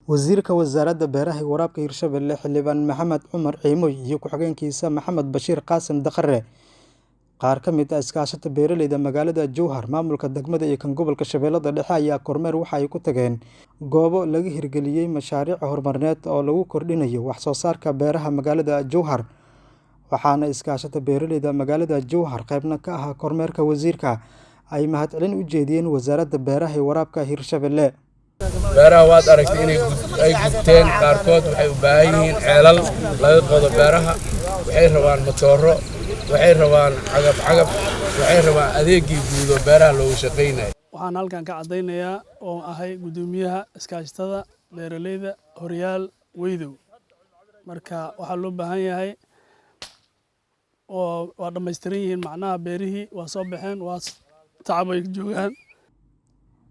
Wasiirka Wasaaradda Beeraha iyo Waraabka Hirshabelle Xildhibaan Maxamed Cumar Ciimoy iyo ku-xigeenkiisa Maxamed Bashiir Qaasim Daqare, qaar ka mid ah iskaashatada beeraleyda magaalada Jowhar, maamulka degmada iyo kan gobolka Shabeellada Dhexe ayaa kormeer waxa ay ku tageen goobo laga hirgeliyay mashaariic horumarineed oo lagu kordhinayo wax soo saarka beeraha magaalada Jowhar. Waxaana iskaashatada beeraleyda magaalada Jowhar qaybna ka ahaa kormeerka wasiirka ay mahadcelin u jeediyeen Wasaaradda Beeraha iyo Waraabka Hirshabelle. Beeraha waad aragtay inay ay gubteen qaarkood. Waxay u baahan yihiin ceelal laga qodo beeraha, waxay rabaan matooro, waxay rabaan cagaf cagaf, waxay rabaan adeegii guud oo beeraha loogu shaqaynayo. Waxaan halkan ka caddaynayaa oon ahay guddoomiyaha iskaashatada beeraleyda Horyaal Weydow. Marka waxaa loo baahan yahay oo waa dhammaystiran yihiin, macnaha beerihii waa soo baxeen, waa tacab ay joogaan.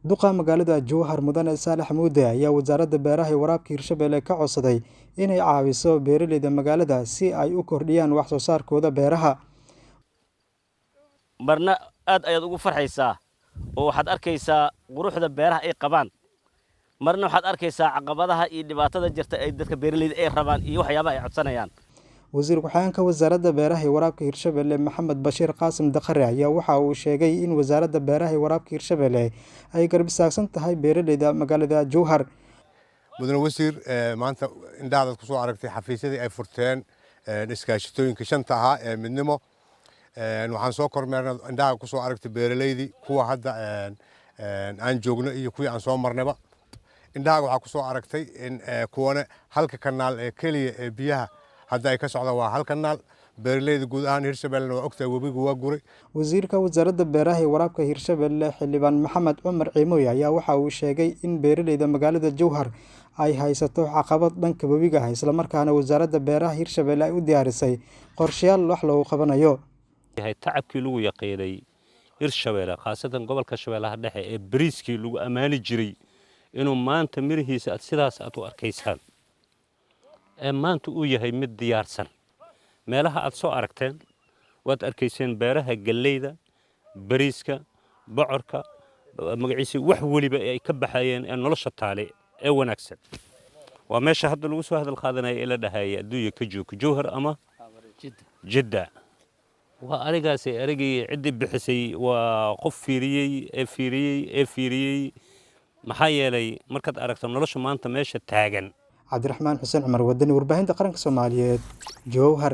Duqa magaalada Jowhar Mudane Saalax Muude ayaa Wasaaradda Beeraha iyo Waraabka Hirshabelle ka codsaday inay caawiso beeraleyda magaalada si ay u kordhiyaan wax soo saarkooda beeraha. Marna aad ayaad ugu farxaysaa oo waxaad arkaysaa quruxda beeraha ay qabaan, marna waxaad arkaysaa caqabadaha iyo dhibaatada jirta ay dadka beeraleyda ay rabaan iyo waxyaabaha ay codsanayaan. Wasiir ku-xigeenka Wasaaradda Beeraha iyo Waraabka Hirshabelle Maxamed Bashiir Qaasim Daqare ayaa waxa uu sheegay in Wasaaradda Beeraha iyo Waraabka Hirshabelle ay garab istaagsan tahay beeraleyda magaalada Jowhar. Mudane wasiir, maanta indhahadaad kusoo aragtay xafiisyadii ay furteen iskaashatooyinka shanta ahaa ee Midnimo. Waxaan soo kormeernay, indhaha kusoo aragtay beeraleydii, kuwa hadda aan joogno iyo kuwii aan soo marnayba. Indhahaaga waxaa kusoo aragtay in kuwana halka kanaal ee keliya ee biyaha hadda ay ka socdaan waa hal kanaal. Beeraleyda guud ahaan Hirshabellena waa ogtahay, webigu waa guray. Wasiirka Wasaaradda Beeraha iyo Waraabka Hirshabelle Xildhibaan Maxamed Cumar Ciimoy ayaa waxa uu sheegay in beeraleyda magaalada Jowhar ay haysato caqabad dhanka webiga ah, islamarkaana Wasaaradda Beeraha Hirshabelle ay u diyaarisay qorshayaal wax loogu qabanayo. Tacabkii lagu yaqiinay Hirshabelle, khaasatan gobolka Shabeellaha Dhexe, ee bariiskii lagu ammaani jiray, inuu maanta mirihiisa aad sidaas aad u arkaysaan ee maanta uu yahay mid diyaarsan. Meelaha aad soo aragteen waad arkayseen beeraha galleyda, bariiska, bocorka, magaciisa, wax weliba ay ka baxayeen ee nolosha taale ee wanaagsan. Waa meesha hadda lagu soo hadal qaadanaya ee la dhahaya adduunya ka joog Jowhar ama Jidda. Waa arigaasi arigii ciddii bixisay, waa qof fiiriyey ee fiiriyey ee fiiriyey, maxaa yeelay markaad aragto nolosha maanta meesha taagan. Cabdiraxmaan Xuseen Cumar Wadani, warbaahinta qaranka Soomaaliyeed, Jowhar.